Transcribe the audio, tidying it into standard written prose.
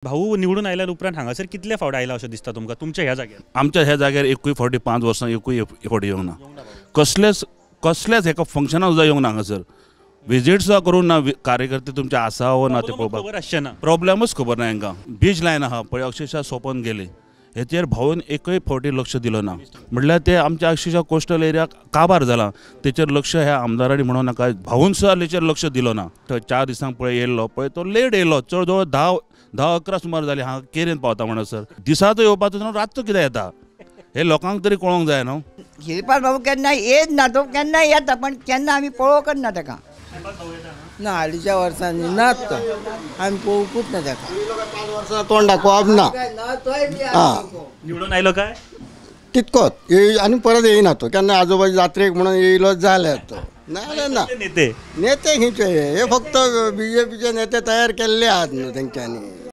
भाऊ निवडून आयल्या उपरांत हांगासर कितले फावट आयला अशें दिसता तुमकां तुमच्या ह्या जाग्यार? आमच्या ह्या जाग्यार एकूय फावटी 5 वर्सां एकूय फावटी येवंक ना. कसलेच कसलेच हेका फंक्शनाक सुद्दां येवंक ना हांगासर. विजीट सुद्दां करूंक ना. कार्यकर्ते तुमचे आसा वो ना ते पळोवपाक खबर आसचें ना. प्रॉब्लेमूच खबर ना हेंकां. बीच लायन आहा पळय अक्षरशा सोंपोन गेली. हेचेर भाऊन एकय फावटी लक्ष दिलो ना. म्हटल्यार ते आमच्या अक्षरशा कोस्टल एरिया काबार जाला तेचेर लक्ष ह्या आमदारांनी म्हणून नाका. भाऊन सुद्दां तेचेर लक्ष दिलो ना. थंय 4 दिसांक पळय येयल्लो पळय तो लेट येयलो. चड जवळ 10-11 सुमार जाली हांगा केरीन पावता म्हणसर. दिसाचो येवपाचो न्हू रातचो कित्याक येता हे लोकांक तरी कळोंक जाय न्हू. श्रीपाद बाबू केन्ना येत ना, तो केन्ना येता पण केन्ना आमी पळोवंकच ना ताका. ना हालींच्या वर्सांनी नात तो, आमी पळोवंकूच ना ताका. 5 वर्सां तोंड दाखोवप ना. निवडून आयलो काय तितकोच आनी परत येयना तो. केन्ना आजोबा जात्रेक म्हणून येयलो जाल्यार तो ना जाल्यार ना. नेते नेते खंयचे हे फक्त बीजेपीचे नेते तयार केल्ले आहात न्हू तेंच्यांनी.